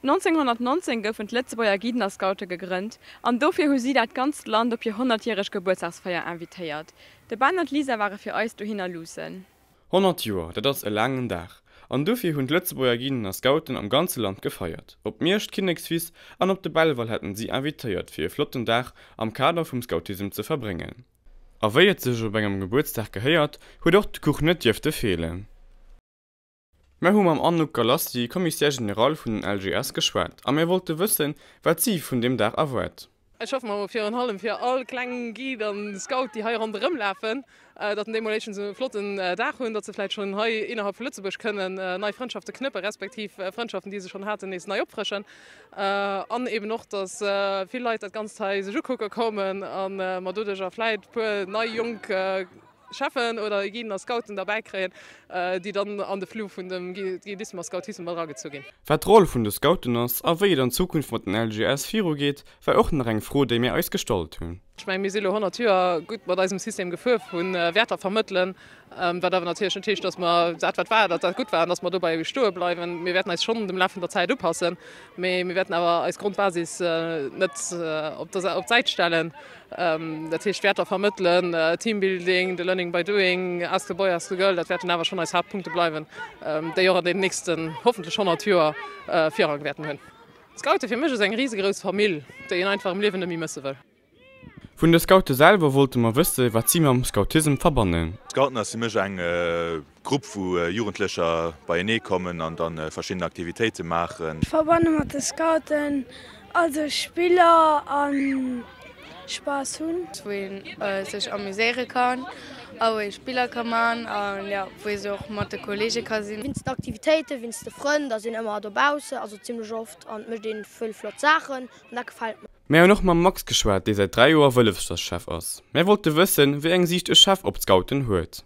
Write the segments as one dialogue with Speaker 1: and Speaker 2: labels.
Speaker 1: 1919 goufen d'Lëtzebuerger Guiden a Scoute gegrënnt an dofir hu si dat ganzt Land op hir honnertjäreg Gebuertsdagsfeier invitéiert. De Ben an d'Lisa ware fir eis dohinner luussen.
Speaker 2: 100 Joer, dat ass e laangen Dag. An dofir hunn d'Lëtzebuerger Guiden a Scouten am ganze Land gefeiert. Op Miersch, d'Kinnekswiss an op de Belval haten si invitéiert fir e flotten Dag am Kader vum Scoutissem ze verbréngen. A wéi et sech op engem Gebuertsdag gehéiert, huet och de Kuch net dierfte feelen. Mär hu mam Anouk Galassi, Commissaire général vun den LGS, geschwat a mär wollte wëssen, wat si vun deem Dag erwaart.
Speaker 3: Ech hoffe mer virun allem fir all kleng Guide an Scout, déi hei ronderëm lafen, datt en deemol éischtens e flotten Dag hunn, datt se vläit schonn hei innerhalb vu Lëtzebuerg kënnen nei Frëndschafte knëppen, respektiv Frëndschaften, déi se schonn haten, nees nei opfrëschen. An eben och, datt vill Leit dat Ganzt hei sech ukucke kommen a mer doduercher vläit e puer nei jonk Cheffen oder Guiden a Scouten derbäi kréien, déi dann an de Flux vun dem Guidissem a Scoutissem mat eragezu ginn.
Speaker 2: Wat d'Roll vun de Scouten ass a wéi et an Zukunft mat den LGS virugeet, war och nach eng Fro, déi mir eis gestallt hunn.
Speaker 3: Ech mengen, mir si elo 100 Joer gutt mat eisem System gefuer vu Wäerter vermëttelen, wat awer natierlech net heescht, datt mer dat, wat war, datt dat gutt war an datt mer dobäi stoe bleiwen. Mir wäerten eis schonn dem Laf vun der Zäit upassen, mee mir wäerten awer eis Grondbasis net op d'Säit stellen. Dat heescht Wäerter vermëttelen, Teambuilding, de Learning by doing, ask the boy, ask the girl, dat wäerten awer schonn eis Haaptpunkte bleiwen, déi och an den nächsten hoffentlech 100 Joer Virrang wäerten hunn. D'Scoute fir mech ass eng risegrouss Famill, déi een einfach am Liewen net méi mësse wëll.
Speaker 2: Vun de Scoute selwer wollte mer wësse wat si mam Scoutissem verbannen.
Speaker 4: D'Scouten ass fir mech eng Grupp wou Jugendlecher beienee kommen an dann verschidden Aktivitéiten maachen.
Speaker 5: Ech verbanne mat de Scouten also Spiller an Spaass hunn.
Speaker 6: Wou een sech amuséiere kann a wou ee Spiller ka man an jo wou ee sech och mat de Kollege ka sinn.
Speaker 7: Wéinst den Aktivitéiten, wéinst de Frënn, da sinn ëmmer dobaussen, also zimmlech oft an et mécht een vill flott Saachen an dat gefält mer.
Speaker 2: Mär hunn och mam Max geschwat, dee säit 3 Joer Wëllefcherschef ass. Mär wollte wëssen, wéi eng Siicht e Chef op d'Scouten huet.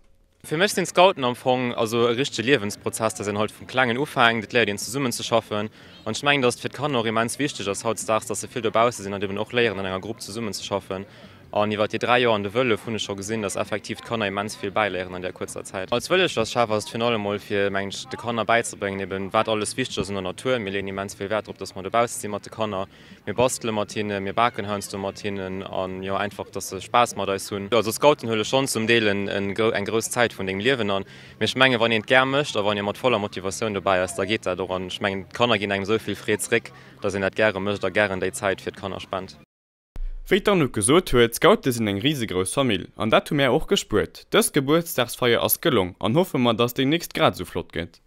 Speaker 8: Fir mech sinn d'Scouten am Fong also e richtege Liewensprozess, dass een halt vum Klengen ufänkt, et léiert een zesummen ze schaffen. An ech mengen, dass et fir d'Kanner och immens wichteg ass hautdesdaags, dass se vill dobausse sinn an eben och léieren an enger Grupp zesummen ze schaffen. An iwwert déi 3 Joer an de Wëllef hunn ech scho gesinn, dass effektiv d'Kanner immens vill bäiléieren an där kuerzer Zäit. Als Wëllefcherschef ass et virun allem mol fir, mengen ech, de Kanner bäizebréngen eben wat alles wichteg ass un der Natur. Mir leeën immens vill Wäert drop, dass mer dobausse si mat de Kanner. Mir bastele mat hinnen, mir baken heiansdo mat hinnen an jo einfach dass se Spaass mat eis hunn. Also Scouten huele schonn zum Deel en eng grouss Zäit vun dengem Liewen an, mee ech menge wann een et gär mécht a wann ee mat voller Motivatioun dobäi ass, da geet dat och an ech mengen d'Kanner ginn engem esou vill Freed zréck, dass een dat gäre mécht a gären déi Zäit fir d'Kanner spent.
Speaker 2: Wéi d'Anouk gesot huet, d'Scoute sinn eng risegrouss Famill an dat hu mär och gespuert. Dës Gebuertsdagsfeier ass gelong an hoffe mer, dass déi nächst grad esou flott gëtt.